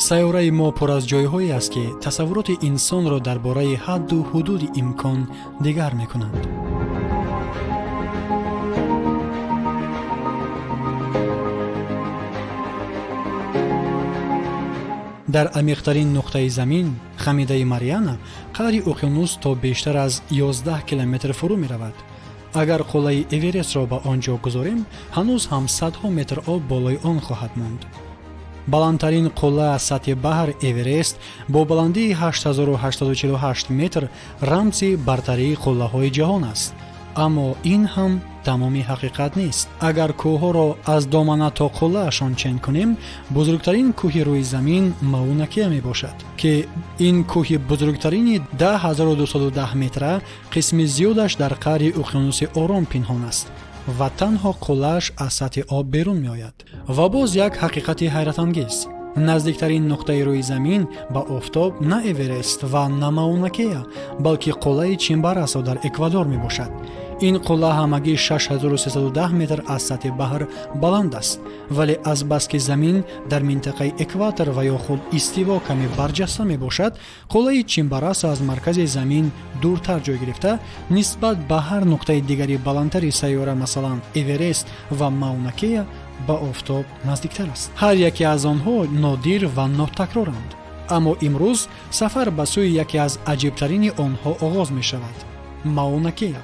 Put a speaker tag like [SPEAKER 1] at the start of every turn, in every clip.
[SPEAKER 1] Сайёраи мо пур аз ҷойҳое аст, ки тасаввуроти инсонро дар бораи ҳадду ҳудуди имкон дигар мекунанд. Дар амиқтарин нуқтаи замин, хамидаи Мариана, қаъри уқёнус то бештар аз 11 километр фурӯ меравад. Агар қуллаи Эверестро ба он ҷо гузорем, ҳанӯз ҳам садҳо метр об болои он хоҳад монд. Баландтарин қулла аз сатҳи баҳр, Эверест, бо баландии 8848 метр рамзи бартарии қуллаҳои ҷаҳон аст. Аммо ин ҳам тамоми ҳақиқат нест. Агар кӯҳҳоро аз домана то қуллаашон чен кунем, бузургтарин кӯҳи рӯи замин Маунакея мебошад, ки ин кӯҳи бузургтарини 10210 метра қисми зиёдаш дар қаъри уқёнуси Ором пинҳон аст ва танҳо қуллааш аз сатҳи об берун меояд. Ва боз як ҳақиқати ҳайратангез: наздиктарин нуқтаи рӯи замин ба офтоб на Эверест ва на Маунакея, балки қуллаи Чимбарасо дар Эквадор мебошад. Ин қулла ҳамагӣ 6310 метр аз сатҳи баҳр баланд аст, вале азбаски замин дар минтақаи экватор ва ё худ истиво каме барҷаста мебошад, қуллаи Чимбарасо аз маркази замин дуртар ҷой гирифта, нисбат ба ҳар нуқтаи дигари баландтари сайёра, масалан Эверест ва Маунакея, ба офтоб наздиктар аст. Ҳар яке аз онҳо нодир ва нотакроранд, аммо имрӯз сафар ба сӯи яке аз аҷибтарини онҳо оғоз мешавад: Маунакея,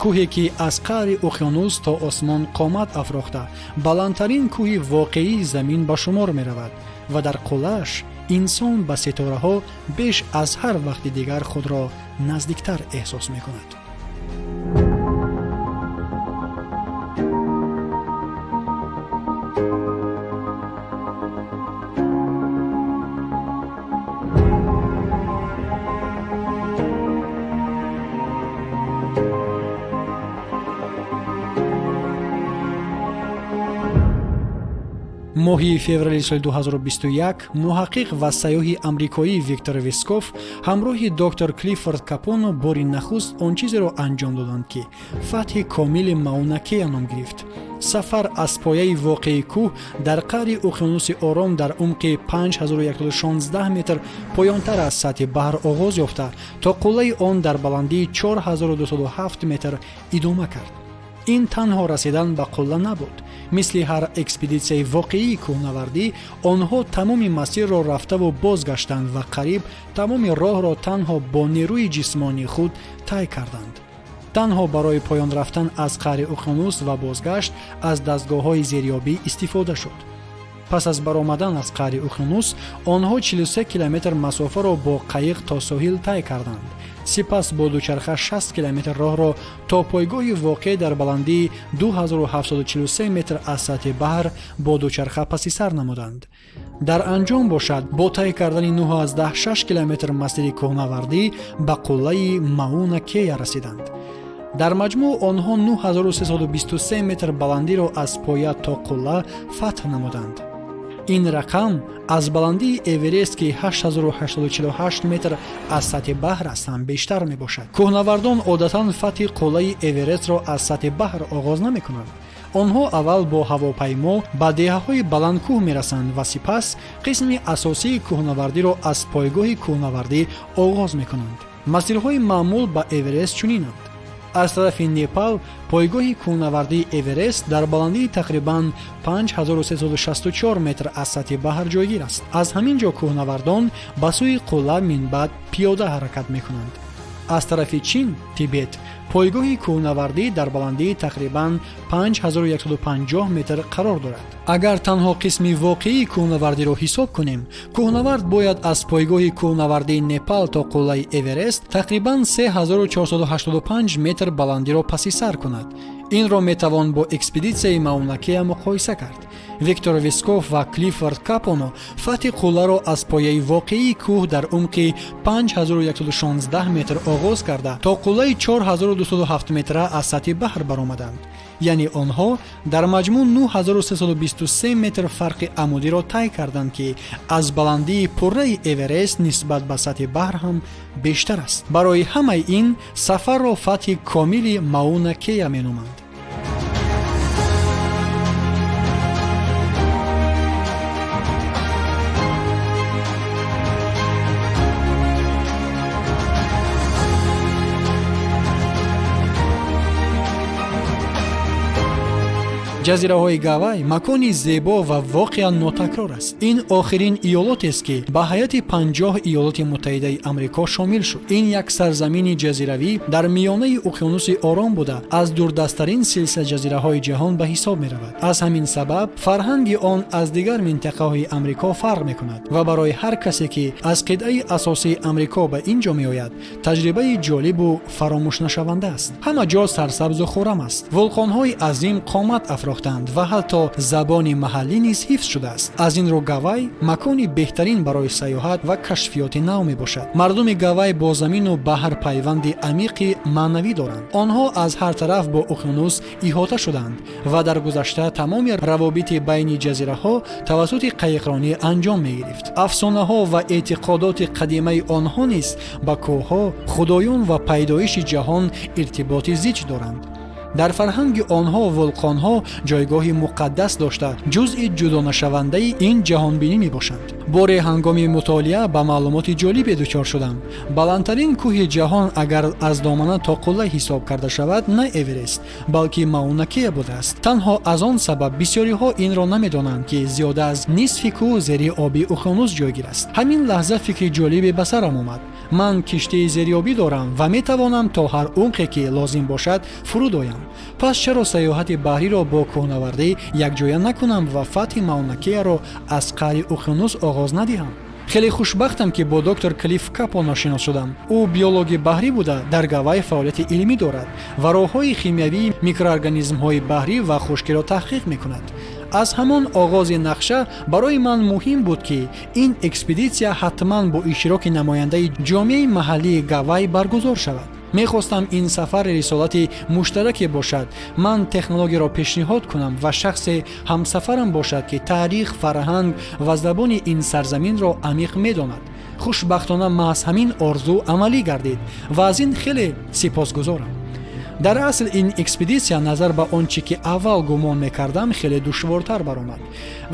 [SPEAKER 1] кӯҳе ки аз қаъри уқёнус то осмон қомат афрохта, баландтарин кӯҳи воқеии замин ба шумор меравад ва дар қуллааш инсон ба ситораҳо беш аз ҳар вақти дигар худро наздиктар эҳсос мекунад. Моҳи феврали соли 2021 муҳаққиқ ва сайёҳи амрикоӣ Виктор Висков ҳамроҳи доктор Клиффорд Капоно бори нахуст он чизеро анҷом доданд, ки фатҳи комили Маунакея ном гирифт: сафар аз пояи воқеии кӯҳ дар қаъри уқёнуси Ором дар умқи 5116 метр поёнтар аз сатҳи баҳр оғоз ёфта, то қуллаи он дар баландии 4207 метр идома кард. Ин танҳо расидан ба қулла набуд. Мисли ҳар экспедитсияи воқеии кӯҳнавардӣ, онҳо тамоми масирро рафтаву бозгаштанд ва қариб тамоми роҳро танҳо бо нерӯи ҷисмонии худ тай карданд. Танҳо барои поён рафтан аз қаъри уқёнус ва бозгашт аз дастгоҳҳои зерёбӣ истифода шуд. Пас аз баромадан аз қаъри уқёнус, онҳо 43 километр масофаро бо қайиқ то соҳил тай карданд. Сипас бо дучарха 60 километр роҳро то пойгоҳи воқеъ дар баландии 2743 метр аз сатҳи баҳр бо дучарха паси сар намуданд. Дар анҷом бошад, бо тай кардани 9,6 километр масири кӯҳнавардӣ ба қуллаи Мауна Кея расиданд. Дар маҷмӯъ онҳо 9323 метр баландиро аз поя то қулла фатҳ намуданд. Ин рақам аз баландии Эверест, ки 8848 метр аз сатҳи баҳр аст, ҳам бештар мебошад. Кӯҳнавардон одатан фатҳи қуллаи Эверестро аз сатҳи баҳр оғоз намекунанд. Онҳо аввал бо ҳавопаймо ба деҳаҳои баландкӯҳ мерасанд ва сипас қисми асосии кӯҳнавардиро аз пойгоҳи кӯҳнавардӣ оғоз мекунанд. Масирҳои маъмул ба Эверест чунинанд: аз тарафи Непал пойгоҳи кӯҳнавардии Эверест дар баландии тақрибан 5364 метр аз сатҳи баҳр ҷойгир аст. Аз ҳамин ҷо кӯҳнавардон ба сӯи қулла минбаъд пиёда ҳаракат мекунанд. Аз тарафи Чин, Тибет, пойгоҳи кӯҳнавардӣ дар баландии тақрибан 5150 метр қарор дорад. Агар танҳо қисми воқеии кӯҳнавардиро ҳисоб кунем, кӯҳнавард бояд аз пойгоҳи кӯҳнавардии Непал то қуллаи Эверест тақрибан 3485 метр баландиро паси сар кунад. Инро метавон бо экспедитсияи Маунакея муқоиса кард. Виктор Висков ва Клиффорд Капоно фатҳи қулларо аз пояи воқеии кӯҳ дар умқи 5116 метр оғоз карда, то қуллаи 4207 метра аз сатҳи баҳр баромаданд. Яъне онҳо дар маҷмӯъ 9323 метр фарқи амудиро тай карданд, ки аз баландии пурраи Эверест нисбат ба сатҳи баҳр ҳам бештар аст. Барои ҳамаи ин сафарро фатҳи комили Мауна Кея меноманд. Ҷазираҳои Гавай макони зебо ва воқеан нотакрор аст. Ин охирин иёлотест, ки ба ҳайати 50 Иёлоти Муттаҳидаи Амрико шомил шуд. Ин як сарзамини ҷазиравӣ дар миёнаи уқёнуси Ором буда, аз дурдасттарин силсила ҷазираҳои ҷаҳон ба ҳисоб меравад. Аз ҳамин сабаб фарҳанги он аз дигар минтақаҳои Амрико фарқ мекунад ва барои ҳар касе, ки аз қитъаи асосии Амрико ба ин ҷо меояд, таҷрибаи ҷолибу фаромӯшнашаванда аст. Ҳама ҷо сарсабзу хуррам аст, вулқонҳои азим қомат афрохтанд ва ҳатто забони маҳаллӣ низ ҳифз шудааст. Аз ин рӯ Гавай макони беҳтарин барои сайёҳат ва кашфиёти нав мебошад. Мардуми Гавай бо замину баҳр пайванди амиқи маънавӣ доранд. Онҳо аз ҳар тараф бо уқёнус иҳота шуданд ва дар гузашта тамоми равобити байни ҷазираҳо тавассути қайиқронӣ анҷом мегирифт. Афсонаҳо ва эътиқодоти қадимаи онҳо низ ба кӯҳҳо, худоён ва пайдоиши ҷаҳон иртиботи зич доранд. Дар фарҳанги онҳо вулқонҳо ҷойгоҳи муқаддас дошта, ҷузъи ҷудонашавандаи ин ҷаҳонбинӣ мебошанд. Боре ҳангоми мутолиа ба маълумоти ҷолибе дучор шудам. Баландтарин кӯҳи ҷаҳон, агар аз домана то қулла ҳисоб карда шавад, на Эверест, балки Маунакея будааст. Танҳо аз он сабаб бисёриҳо инро намедонанд, ки зиёда аз нисфи кӯҳ зери оби уқёнус ҷойгир аст. Ҳамин лаҳза фикри ҷолибе ба сарам омад. Ман киштии зериобӣ дорам ва метавонам то ҳар умқе, ки лозим бошад, фуруд оям. Пас чаро сайёҳати баҳриро бо кӯҳнавардӣ якҷоя накунам ва фатҳи Маунакеяро аз қаъри уқёнус оғоз надиҳам? Хеле хушбахтам, ки бо доктор Клифф Капоно шинос шудам. Ӯ биологи баҳрӣ буда, дар Гавай фаъолияти илмӣ дорад ва роҳҳои химиявии микроорганизмҳои баҳрӣ ва хушкиро таҳқиқ мекунад. Аз ҳамон оғози нақша барои ман муҳим буд, ки ин экспедитсия ҳатман бо иштироки намояндаи ҷомеаи маҳаллии Гавай баргузор шавад. Мехостам ин сафар рисолати муштараке бошад, ман технологияро пешниҳод кунам ва шахсе ҳамсафарам бошад, ки таърих, фарҳанг ва забони ин сарзаминро амиқ медонад. Хушбахтона, маҳз ҳамин орзу амалӣ гардид ва аз ин хеле сипосгузорам. Дар асл ин экспедитсия назар ба он чӣ ки аввал гумон мекардам, хеле душвортар баромад.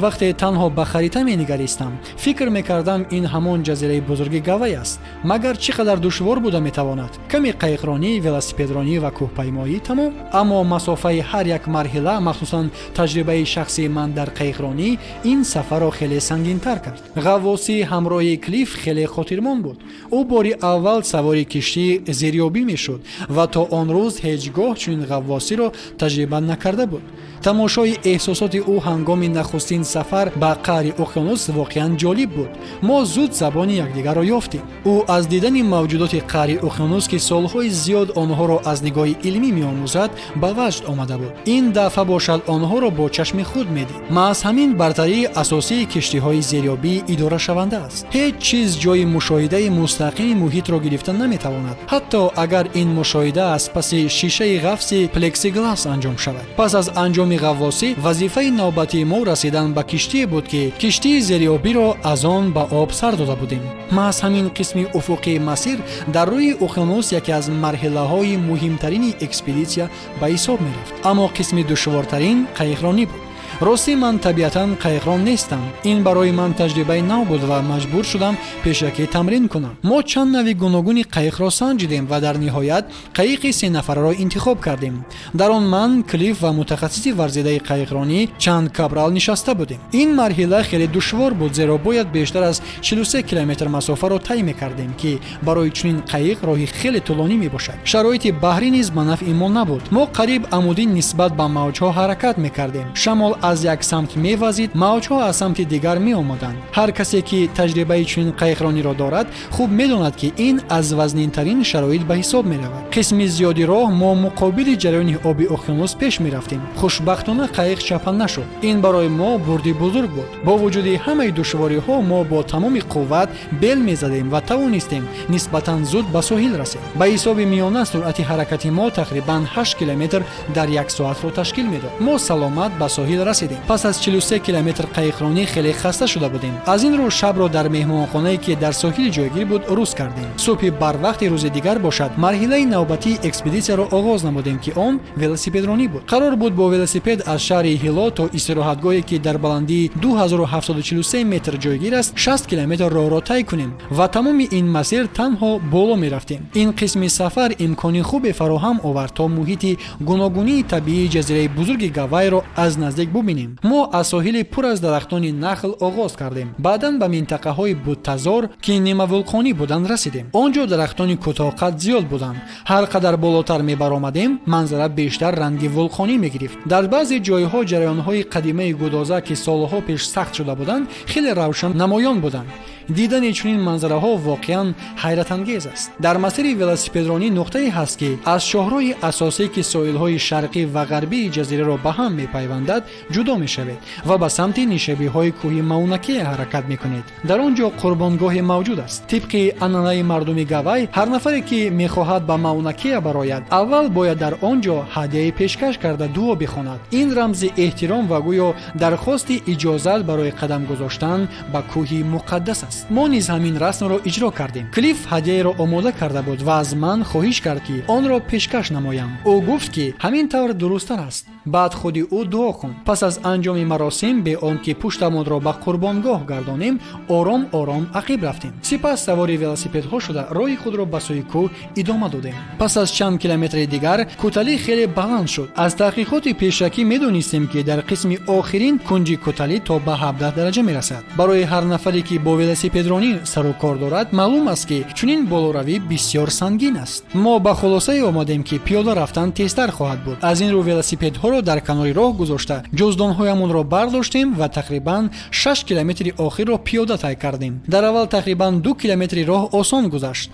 [SPEAKER 1] Вақте танҳо ба харита менигаристам, фикр мекардам, ин ҳамон ҷазираи бузурги Гавай аст. Магар чӣ қадар душвор буда метавонад? Каме қайиқронӣ, велосипедронӣ ва кӯҳпаймоӣ, тамом. Аммо масофаи ҳар як марҳила, махсусан таҷрибаи шахсии ман дар қайиқронӣ, ин сафарро хеле сангинтар кард. Ғаввосӣ ҳамроҳи Клифф хеле хотирмон буд. Ӯ бори аввал савори киштии зериобӣ мешуд ва то он рӯз ҳеҷ гоҳ чунин ғаввосиро таҷриба накарда буд. Тамошои эҳсосоти ӯ ҳангоми нахустин сафар ба қаъри уқёнус воқеан ҷолиб буд. Мо зуд забони якдигарро ёфтем. Ӯ аз дидани мавҷудоти қаъри уқёнус, ки солҳои зиёд онҳоро аз нигоҳи илмӣ меомӯзад, ба ваҷд омада буд. Ин дафъа бошад, онҳоро бо чашми худ медид. Маҳз ҳамин бартарии асосии киштиҳои зериобии идорашаванда аст. Ҳеҷ чиз ҷои мушоҳидаи мустақими муҳитро гирифта наметавонад, ҳатто агар ин мушоҳида аз паси шишаи ғафси плексиглас анҷом шавад. Пас аз анҷоми ғаввосӣ вазифаи навбатии мо расидан ба киштие буд, ки киштии зериобиро аз он ба об сар дода будем. Маҳз ҳамин қисми уфуқии масир дар рӯи уқёнус яке аз марҳилаҳои муҳимтарини экспедитсия ба ҳисоб мерафт. Аммо қисми душвортарин қайиқронӣ буд. Ростӣ, ман табиатан қайиқрон нестам. Ин барои ман таҷрибаи нав буд ва маҷбур шудам пешакӣ тамрин кунам. Мо чанд нави гуногуни қайиқро санҷидем ва дар ниҳоят қайиқи сенафараро интихоб кардем. Дар он ман, Клифф ва мутахассиси варзидаи қайиқронӣ Чанд Кабрал нишаста будем. Ин марҳила хеле душвор буд, зеро бояд бештар аз 43 километр масофаро тай мекардем, ки барои чунин қайиқ роҳи хеле тӯлонӣ мебошад. Шароити баҳрӣ низ ба нафъи мо набуд. Мо қариб амудӣ нисбат ба мавҷҳо ҳаракат мекардем. Шамол аз як самт мевазид, мавҷҳо аз самти дигар меомаданд. Ҳар касе, ки таҷрибаи чунин қайиқрониро дорад, хуб медонад, ки ин аз вазнинтарин шароит ба ҳисоб меравад. Қисми зиёди роҳ мо муқобили ҷараёни оби уқёнус пеш мерафтем. Хушбахтона, қайиқ чапа нашуд. Ин барои мо бурди бузург буд. Бо вуҷуди ҳамаи душвориҳо мо бо тамоми қувват бел мезадем ва тавонистем нисбатан зуд ба соҳил расем. Ба ҳисоби миёна суръати ҳаракати мо тақрибан 8 километр дар як соатро ташкил медод. Мо саломат ба соҳил расидем. Расидем. Пас аз 43 километр қайиқронӣ хеле хаста шуда будем. Аз ин рӯ шабро дар меҳмонхонае, ки дар соҳил ҷойгир буд, рӯз кардем. Субҳи барвақти рӯзи дигар бошад, марҳилаи навбатии экспедитсияро оғоз намудем, ки он велосипедронӣ буд. Қарор буд бо велосипед аз шаҳри Ҳило то истироҳатгоҳе, ки дар баландии 2743 метр ҷойгир аст, 60 километр роҳро тай кунем ва тамоми ин масир танҳо боло мерафтем. Ин қисми сафар имкони хубе фароҳам овард, то муҳити гуногунии табиии ҷазираи бузурги Гавайро аз наздик бубинем. Мо аз соҳили пур аз дарахтони нахл оғоз кардем, баъдан ба минтақаҳои буттазор, ки нимавулқонӣ буданд, расидем. Он ҷо дарахтони кӯтоҳқад зиёд буданд. Ҳар қадар болотар мебаромадем, манзара бештар ранги вулқонӣ мегирифт. Дар баъзе ҷойҳо ҷараёнҳои қадимаи гудоза, ки солҳо пеш сахт шуда буданд, хеле равшан намоён буданд. Дидани чунин манзараҳо воқеан ҳайратангез аст. Дар масири велосипедронӣ нуқтае ҳаст, ки аз шоҳроҳи асосӣ, ки соҳилҳои шарқӣ ва ғарбии ҷазираро ба ҳам мепайвандад, ҷудо мешавед ва ба самти нишебиҳои кӯҳи Маунакея ҳаракат мекунед. Дар он ҷо қурбонгоҳе мавҷуд аст. Тибқи анъанаи мардуми Гавай, ҳар нафаре, ки мехоҳад ба Маунакея барояд, аввал бояд дар он ҷо ҳадияе пешкаш карда, дуо бихонад. Ин рамзи эҳтиром ва гӯё дархости иҷозат барои қадам гузоштан ба кӯҳи муқаддас аст. Мо низ ҳамин расмро иҷро кардем. Клиф ҳадияеро омода карда буд ва аз ман хоҳиш кард, ки онро пешкаш намоям. Ӯ гуфт, ки ҳамин тавр дурусттар аст, баъд худи ӯ дуо кун. Пас аз анҷоми маросим, бе он ки пуштамонро ба қурбонгоҳ гардонем, ором ором ақиб рафтем. Сипас савори велосипедҳо шуда, роҳи худро ба сӯи кӯҳ идома додем. Пас аз чанд километри дигар кӯталӣ хеле баланд шуд. Аз таҳқиқоти пешакӣ медонистем, ки дар қисми охирин кунҷи кӯталӣ то ба 17 дараҷа мерасад. Барои ҳар нафаре, ки бо велосипедронӣ сару кор дорад, маълум аст, ки чунин болоравӣ бисёр сангин аст. Мо ба хулосае омадем, ки пиёда рафтан тезтар хоҳад буд. Аз ин рӯ велосипедҳоро дар канори роҳ гузошта, ҷуздонҳоямонро бардоштем ва тақрибан 6 километри охирро пиёда тай кардем. Дар аввал тақрибан 2 километри роҳ осон гузашт.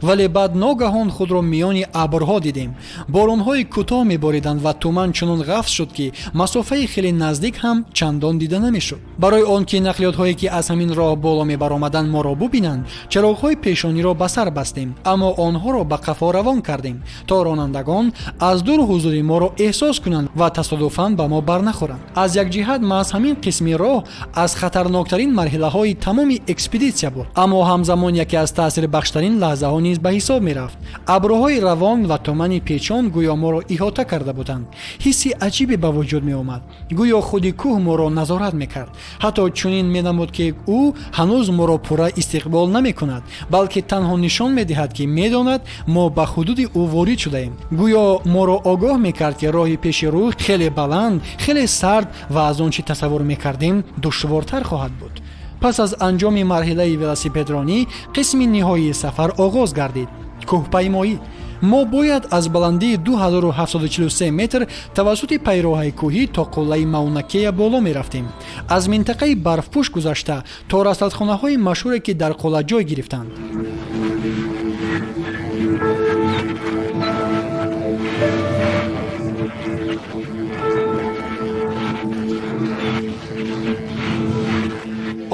[SPEAKER 1] Вале баъд ногаҳон худро миёни абрҳо дидем. Боронҳои кӯтоҳ мебориданд ва туман чунон ғафз шуд, ки масофаи хеле наздик ҳам чандон дида намешуд. Барои он ки нақлиётҳое, ки аз ҳамин роҳ боло мебаромаданд, моро бубинанд, чароғҳои пешониро ба сар бастем, аммо онҳоро ба қафо равон кардем, то ронандагон аз дур ҳузури моро эҳсос кунанд ва тасодуфан ба мо барнахӯранд. Аз як ҷиҳат, маҳз ҳамин қисми роҳ аз хатарноктарин марҳилаҳои тамоми экспедитсия буд, аммо ҳамзамон яке аз таъсирбахштарин лаҳзаҳо низ ба ҳисоб мерафт. Абрҳои равон ва тумани печон гӯё моро иҳота карда буданд. Ҳисси аҷибе ба вуҷуд меомад, гӯё худи кӯҳ моро назорат мекард. Ҳатто чунин менамуд, ки ӯ ҳанӯз моро пурра истиқбол намекунад, балки танҳо нишон медиҳад, ки медонад мо ба ҳудуди ӯ ворид шудаем. Гӯё моро огоҳ мекард, ки роҳи пеши рӯ хеле баланд, хеле сард ва аз он чӣ тасаввур мекардем, душвортар хоҳад буд. Пас аз анҷоми марҳилаи велосипедронӣ қисми ниҳоии сафар оғоз гардид: кӯҳпаймоӣ. Мо бояд аз баландии 2743 метр тавассути пайроҳаи кӯҳӣ то қуллаи Маунакея боло мерафтем, аз минтақаи барфпӯш гузашта, то расадхонаҳои машҳуре, ки дар қулла ҷой гирифтанд.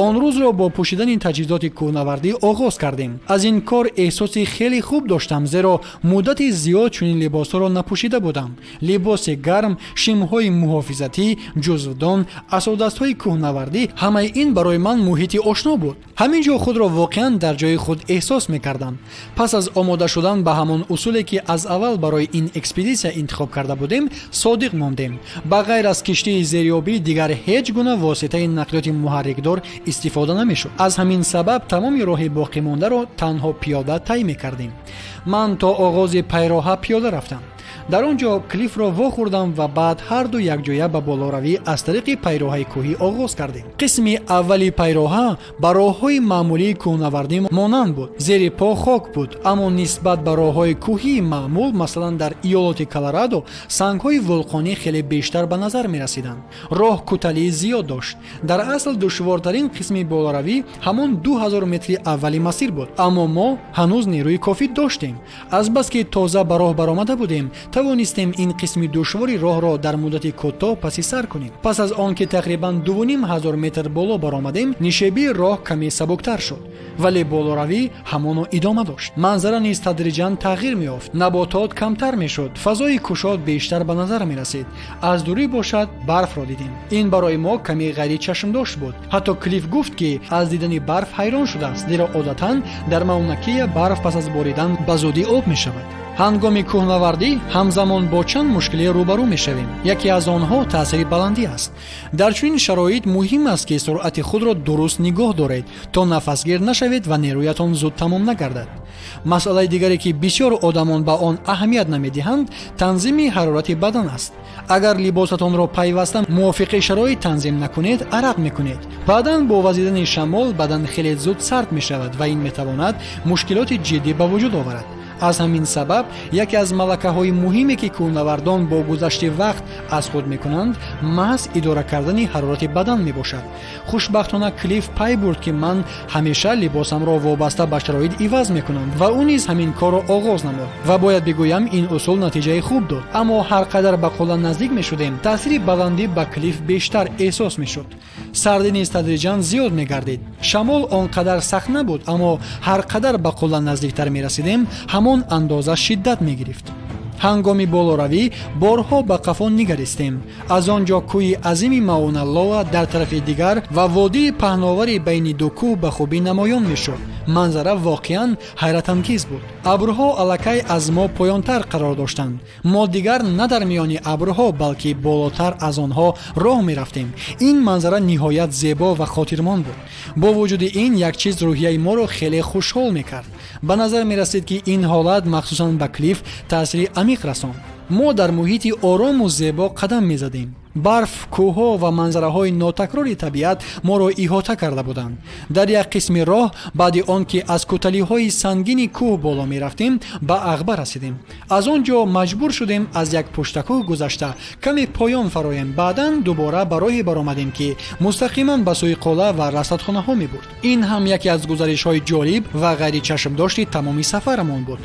[SPEAKER 1] Он рӯзро бо пӯшидани таҷҳизоти кӯҳнавардӣ оғоз кардем. Аз ин кор эҳсоси хеле хуб доштам, зеро муддати зиёд чунин либосҳоро напӯшида будам: либоси гарм, шимҳои муҳофизатӣ, ҷузвдон, асбобдастҳои кӯҳнавардӣ. Ҳамаи ин барои ман муҳити ошно буд. Ҳамин ҷо худро воқеан дар ҷои худ эҳсос мекардам. Пас аз омода шудан, ба ҳамон усуле, ки аз аввал барои ин экспедитсия интихоб карда будем, содиқ мондем. Ба ғайр аз киштии зериобӣ дигар ҳеҷ гуна воситаи нақлиёти муҳаррикдор истифода намешуд. Аз ҳамин сабаб тамоми роҳи боқимондаро танҳо пиёда тай мекардем. Ман то оғози пайроҳа пиёда рафтам. Дар он ҷо Клифро вохӯрдам ва баъд ҳарду якҷоя ба болоравӣ аз тариқи пайроҳаи кӯҳӣ оғоз кардем. Қисми аввали пайроҳа ба роҳҳои маъмулии кӯҳнавардӣ монанд буд. Зери по хок буд, аммо нисбат ба роҳҳои кӯҳии маъмул, масалан дар иёлоти Колорадо, сангҳои вулқонӣ хеле бештар ба назар мерасиданд. Роҳ кӯталии зиёд дошт. Дар асл душвортарин қисми болоравӣ ҳамон 2000 метри аввали масир буд, аммо мо ҳанӯз нерӯи кофӣ доштем. Азбаски тоза ба роҳ баромада будем. Тавонистем ин қисми душвори роҳро дар муддати кӯтоҳ паси сар кунем. Пас аз он ки тақрибан 2500 метр боло баромадем, нишебии роҳ каме сабуктар шуд, вале болоравӣ ҳамоно идома дошт. Манзара низ тадриҷан тағйир меёфт. Наботот камтар мешуд, фазои кушод бештар ба назар мерасид. Аз дурӣ бошад, барфро дидем. Ин барои мо каме ғайричашмдошт буд. Ҳатто Клиф гуфт, ки аз дидани барф ҳайрон шудааст, зеро одатан дар Маунакея барф пас аз боридан ба зудӣ об мешавад. Ҳангоми кӯҳнавардӣ ҳамзамон бо чанд мушкиле рӯбарӯ мешавем. Яке аз онҳо таъсири баландӣ аст. Дар чунин шароит муҳим аст, ки суръати худро дуруст нигоҳ доред, то нафасгир нашавед ва нерӯятон зуд тамом нагардад. Масъалаи дигаре, ки бисёр одамон ба он аҳамият намедиҳанд, танзими ҳарорати бадан аст. Агар либосатонро пайваста мувофиқи шароит танзим накунед, арақ мекунед. Баъдан бо вазидани шамол бадан хеле зуд сард мешавад ва ин метавонад мушкилоти ҷиддӣ ба вуҷуд оварад. Аз ҳамин сабаб яке аз малакаҳои муҳиме, ки кӯҳнавардон бо гузашти вақт аз худ мекунанд, маҳз идора кардани ҳарорати бадан мебошад. Хушбахтона, Клиф пай бурд, ки ман ҳамеша либосамро вобаста ба шароит иваз мекунам ва ӯ низ ҳамин корро оғоз намуд. Ва бояд бигӯям, ин усул натиҷаи хуб дод. Аммо ҳар қадар ба қулла наздик мешудем, таъсири баландӣ ба Клиф бештар эҳсос мешуд. Сардӣ низ тадриҷан зиёд мегардид. Шамол он қадар сахт набуд, аммо ҳар қадар ба қулла наздиктар мерасидем, ҳамон андоза шиддат мегирифт. Ҳангоми болоравӣ борҳо ба қафо нигаристем. Аз он ҷо кӯҳи азими Мауна Лоа дар тарафи дигар ва водии паҳновари байни ду кӯҳ ба хубӣ намоён мешуд. Манзара воқеан ҳайратангез буд. Абрҳо аллакай аз мо поёнтар қарор доштанд. Мо дигар на дар миёни абрҳо, балки болотар аз онҳо роҳ мерафтем. Ин манзара ниҳоят зебо ва хотирмон буд. Бо вуҷуди ин, як чиз рӯҳияи моро хеле хушҳол мекард. Ба назар мерасид, ки ин ҳолат махсусан ба Клиф таъсири амиқ расонд. Мо дар муҳити орому зебо қадам мезадем. Барф, кӯҳҳо ва манзараҳои нотакрори табиат моро иҳота карда буданд. Дар як қисми роҳ, баъди он ки аз кӯталиҳои сангини кӯҳ боло мерафтем, ба ағба расидем. Аз он ҷо маҷбур шудем аз як пуштакӯҳ гузашта, каме поён фароем. Баъдан дубора ба роҳе баромадем, ки мустақиман ба сӯи қулла ва расадхонаҳо мебурд. Ин ҳам яке аз гузаришҳои ҷолиб ва ғайричашмдошти тамоми сафарамон буд.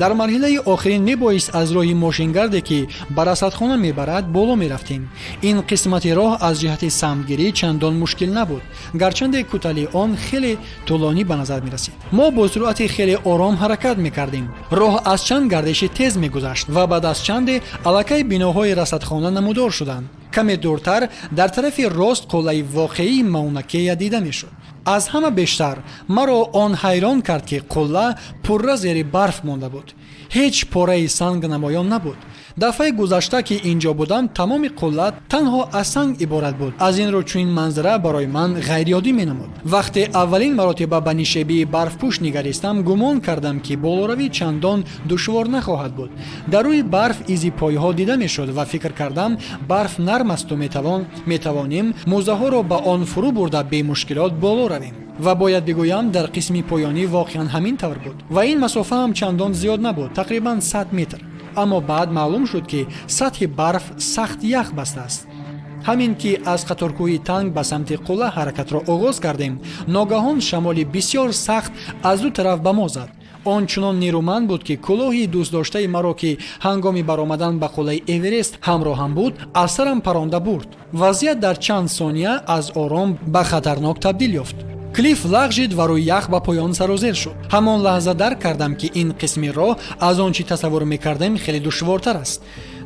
[SPEAKER 1] Дар марҳилаи охирин мебоист аз роҳи мошингарде, ки ба расадхона мебарад, боло мерафтем. Ин қисмати роҳ аз ҷиҳати самтгирӣ чандон мушкил набуд, гарчанде кӯталии он хеле тӯлонӣ ба назар мерасид. Мо бо суръати хеле ором ҳаракат мекардем. Роҳ аз чанд гардиши тез мегузашт ва баъд аз чанде аллакай биноҳои расадхона намудор шуданд. Каме дуртар, дар тарафи рост, қуллаи воқеии Маунакея дида мешуд. Аз ҳама бештар маро он ҳайрон кард, ки қулла пурра зери барф монда буд. Ҳеҷ пораи санг намоён набуд. Дафъаи гузашта, ки ин ҷо будам, тамоми қулла танҳо аз санг иборат буд. Аз ин рӯ чунин манзара барои ман ғайриоддӣ менамуд. Вақте аввалин маротиба ба нишебии барфпӯш нигаристам, гумон кардам, ки болоравӣ чандон душвор нахоҳад буд. Дар рӯи барф изи пойҳо дида мешуд ва фикр кардам, барф нарм асту метавонем мӯзаҳоро ба он фурӯ бурда, бемушкилот боло равем. Ва бояд бигӯям, дар қисми поёнӣ воқеан ҳамин тавр буд ва ин масофа ҳам чандон зиёд набуд, тақрибан 100 метр. Аммо баъд маълум шуд, ки сатҳи барф сахт ях бастааст. Ҳамин ки аз қаторкӯҳи танг ба самти қулла ҳаракатро оғоз кардем, ногаҳон шамоли бисёр сахт аз ду тараф ба мо зад. Он чунон нерӯманд буд, ки кӯлоҳи дӯстдоштаи маро, ки ҳангоми баромадан ба қуллаи Эверест ҳамроҳам буд, аз сарам паронда бурд. Вазъият дар чанд сония аз ором ба хатарнок табдил ёфт. Клиф лағжид ва рӯи ях ба поён сарозер шуд. Ҳамон лаҳза дарк кардам, ки ин қисми роҳ аз он чӣ тасаввур мекардем, хеле душвортар аст.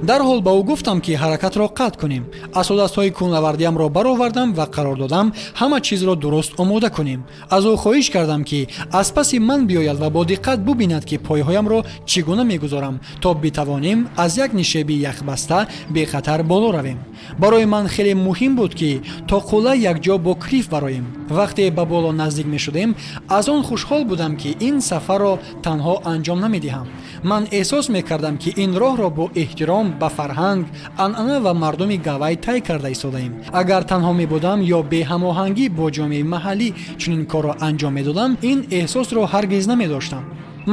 [SPEAKER 1] Дарҳол ба ӯ гуфтам, ки ҳаракатро қатъ кунем. Асодастҳои кӯҳнавардиамро баровардам ва қарор додам ҳама чизро дуруст омода кунем. Аз ӯ хоҳиш кардам, ки аз паси ман биёяд ва бо диққат бубинад, ки пойҳоямро чӣ гуна мегузорам, то битавонем аз як нишеби яхбаста бехатар боло равем. Барои ман хеле муҳим буд, ки то қулла якҷо бо Клиф бароем. Вақте ба боло наздик мешудем, аз он хушҳол будам, ки ин сафарро танҳо анҷом намедиҳам. Ман эҳсос мекардам, ки ин роҳро бо эҳтиром ба фарҳанг, анъана ва мардуми Гавай тай карда истодаем. Агар танҳо мебудам ё беҳамоҳангӣ бо ҷомеаи маҳаллӣ чунин корро анҷом медодам, ин эҳсосро ҳаргиз намедоштам.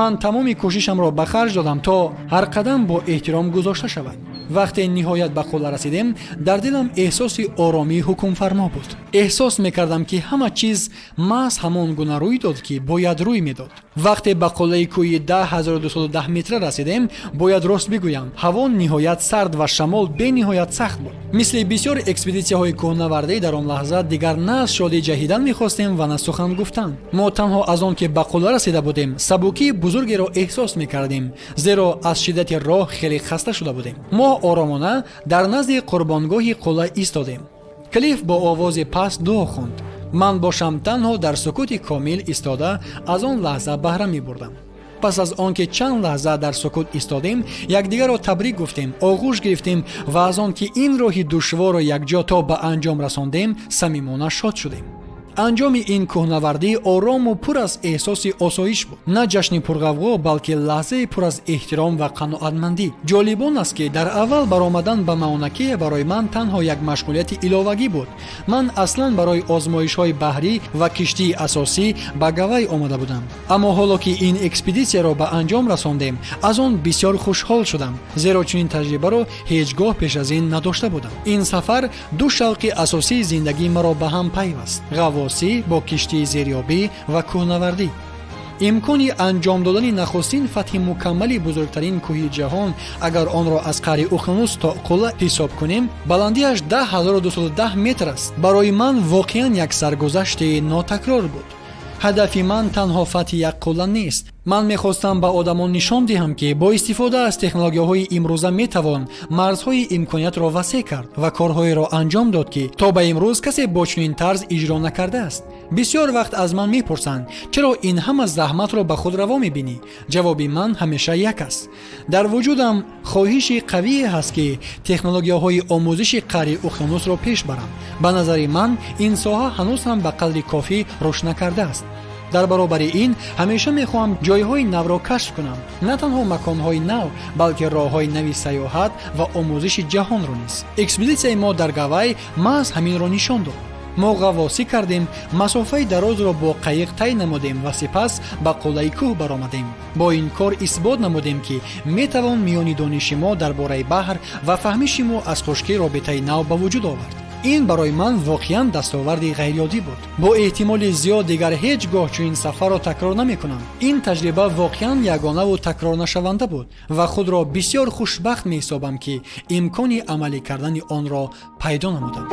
[SPEAKER 1] Ман тамоми кӯшишамро ба харҷ додам, то ҳар қадам бо эҳтиром гузошта шавад. Вақте ниҳоят ба қулла расидем, дар дилам эҳсоси оромӣ ҳукмфармо буд. Эҳсос мекардам, ки ҳама чиз маҳз ҳамон гуна рӯй дод, ки бояд рӯй медод. Вақте ба қуллаи кӯҳи 10 210 метра расидем, бояд рост бигӯям, ҳаво ниҳоят сард ва шамол бениҳоят сахт буд. Мисли бисёр экспедитсияҳои кӯҳнавардӣ, дар он лаҳза дигар на аз шодӣ ҷаҳидан мехостем ва на сухан гуфтан. Мо танҳо аз он ки ба қулла расида будем, сабукии бузургеро эҳсос мекардем, зеро аз шиддати роҳ хеле хаста шуда будем. Мо оромона дар назди қурбонгоҳи қулла истодем. Клиф бо овози паст дуо хонд. Ман бошам, танҳо дар сукути комил истода, аз он лаҳза баҳра мебурдам. Пас аз он ки чанд лаҳза дар сукут истодем, якдигарро табрик гуфтем, оғӯш гирифтем ва аз он ки ин роҳи душворро якҷо то ба анҷом расондем, самимона шод шудем. Анҷоми ин кӯҳнавардӣ орому пур аз эҳсоси осоиш буд. На ҷашни пурғавғо, балки лаҳзаи пур аз эҳтиром ва қаноатмандӣ. Ҷолиб он аст, ки дар аввал баромадан ба Маунакея барои ман танҳо як машғулияти иловагӣ буд. Ман аслан барои озмоишҳои баҳрӣ ва киштии асосӣ ба Гавай омада будам. Аммо ҳоло ки ин экспедитсияро ба анҷом расондем, аз он бисёр хушҳол шудам, зеро чунин таҷрибаро ҳеҷ гоҳ пеш аз ин надошта будам. Ин сафар ду шавқи асосии зиндагии маро ба ҳам пайваст: ғаввосӣ бо киштии зериобӣ ва кӯҳнавардӣ. Имкони анҷом додани нахустин фатҳи мукаммали бузургтарин кӯҳи ҷаҳон, агар онро аз қаъри уқёнус то қулла ҳисоб кунем, баландиаш 10 210 метр аст, барои ман воқеан як саргузашти нотакрор буд. Ҳадафи ман танҳо фатҳи як қулла нест. Ман мехостам ба одамон нишон диҳам, ки бо истифода аз технологияҳои имрӯза метавон марзҳои имкониятро васеъ кард ва корҳоеро анҷом дод, ки то ба имрӯз касе бо чунин тарз иҷро накардааст. Бисёр вақт аз ман мепурсанд: «Чаро ин ҳама заҳматро ба худ раво мебинӣ?» Ҷавоби ман ҳамеша як аст: дар вуҷудам хоҳиши қавие ҳаст, ки технологияҳои омӯзиши қаъри уқёнусро пеш барам. Ба назари ман, ин соҳа ҳанӯз ҳам ба қадри кофӣ рушд накардааст. Дар баробари ин, ҳамеша мехоҳам ҷойҳои навро кашф кунам, на танҳо маконҳои нав, балки роҳҳои нави сайёҳат ва омӯзиши ҷаҳонро низ. Экспедитсияи мо дар Гавай маҳз ҳаминро нишон дод. Мо ғаввосӣ кардем, масофаи дарозро бо қайиқ тай намудем ва сипас ба қуллаи кӯҳ баромадем. Бо ин кор исбот намудем, ки метавон миёни дониши мо дар бораи баҳр ва фаҳмиши мо аз хушкӣ робитаи нав ба вуҷуд овард. Ин барои ман воқеан дастоварди ғайриоддӣ буд. Бо эҳтимоли зиёд, дигар ҳеҷ гоҳ чунин сафарро такрор намекунам. Ин таҷриба воқеан ягонаву такрорнашаванда буд ва худро бисёр хушбахт меҳисобам, ки имкони амалӣ кардани онро пайдо намудам.